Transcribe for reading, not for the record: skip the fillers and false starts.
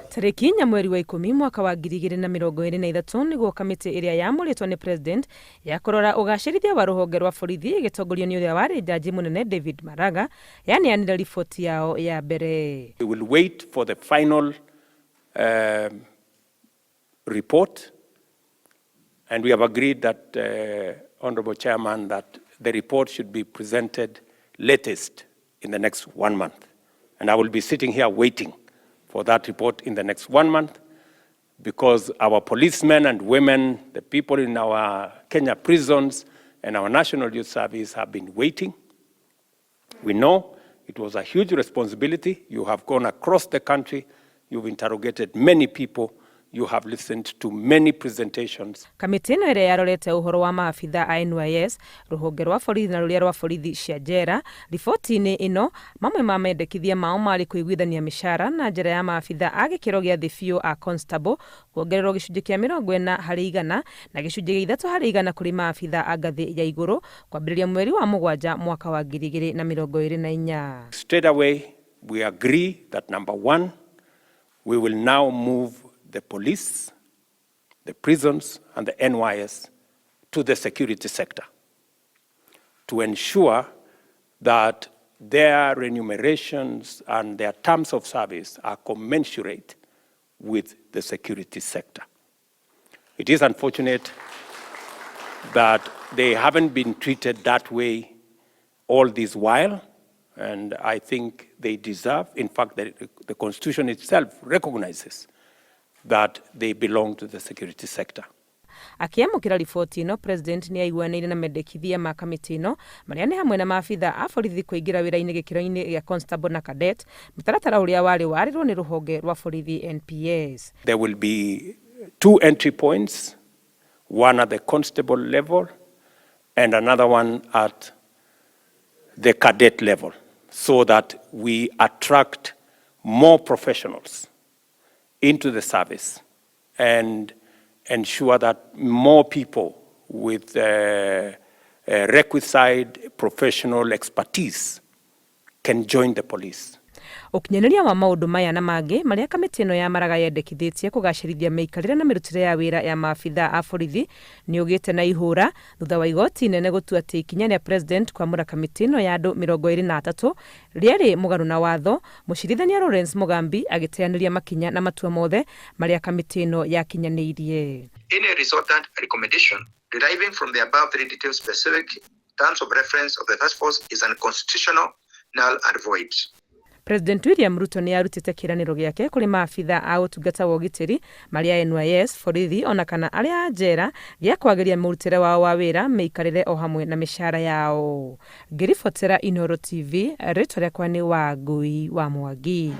Tarĩki 4 mweri wa 10 mwaka wa 2023 nĩguo kamĩtĩ ĩrĩa yamũrĩtwo nĩ President ya kũrora ũgacĩrithia wa rũhonge rwa borithi ĩgĩtongorio nĩ ũrĩa warĩ njanji mũnene David Maraga yaneanire riboti yao ya mbere. We will wait for the final report, and we have agreed that, Honorable Chairman, that the report should be presented latest in the next one month. And I will be sitting here waiting for that report in the next one month, because our policemen and women, the people in our Kenya prisons and our National Youth Service have been waiting. We know it was a huge responsibility. You have gone across the country, you've interrogated many people, you have listened to many presentations. Kamĩtĩ ĩno ĩrĩa yarorete ũhoro wa maabitha a NYS, rũhonge rwa borithi na rũrĩa rwa borithi cia njera, riboti-inĩ ĩno mamwe ma mendekithia mao marĩ kũiguithania mĩcara na njĩra ya maabitha a gĩkĩro gĩa thĩ biũ a constable kuongererwo gĩcunjĩ kĩa 40% na gĩcunjĩ gĩa 3% kũrĩ maabitha a ngathĩ ya igũrũ kwambĩrĩria mweri wa 7 mwaka wa 2024. Straight away, we agree that number one, we will now move the police, the prisons, and the NYS to the security sector to ensure that their remunerations and their terms of service are commensurate with the security sector. It is unfortunate that they haven't been treated that way all this while, and I think they deserve, in fact, the Constitution itself recognizes that they belong to the security sector. Akĩamũkĩra riboti ĩno, President nĩ aiguanĩire na mendekithia ma kamĩtĩ ĩno marĩa nĩ hamwe na maabitha a borithi kũingĩra wĩra-inĩ gĩkĩro-inĩ gĩa constable na cadet, mũtaratara ũrĩa warĩ warĩrwo nĩ rũhonge rwa borithi NPS. There will be two entry points, one at the constable level and another one at the cadet level, so that we attract more professionals into the service and ensure that more people with requisite professional expertise can join the police. Ũkinyanĩria wa maũndũ maya na mangĩ marĩa kamĩtĩ ĩno ya Maraga yendekithĩtie kũgacĩrithia mĩikarĩre na mĩrutĩre ya wĩra ya maabitha a borithi nĩ ũgĩte na ihũra thutha wa igoti inene gũtua atĩ ikinya rĩa President kwamũra kamĩtĩ ĩno ya andũ 23 rĩarĩ mũgarũ na watho, mũcirithania Lawrence Mugambi agĩteanĩria makinya na matua mothe marĩa kamĩtĩ ĩno yakinyanĩirie. Any resultant recommendation deriving from the above three detailed specific terms of reference of the task force is unconstitutional, null and void. President William Ruto nĩ arutĩte kĩĩranĩro gĩake kũrĩ maabitha a ũtungata wa ũgitĩri marĩa NYS, borithi ona kana arĩa a njera gĩa kwagĩria mũrutĩre wao wa wĩra, mĩikarĩre o hamwe na mĩcara yao. Ngĩribotera Inooro TV, rĩtwa rĩakwa nĩ Wangui wa Mwangi.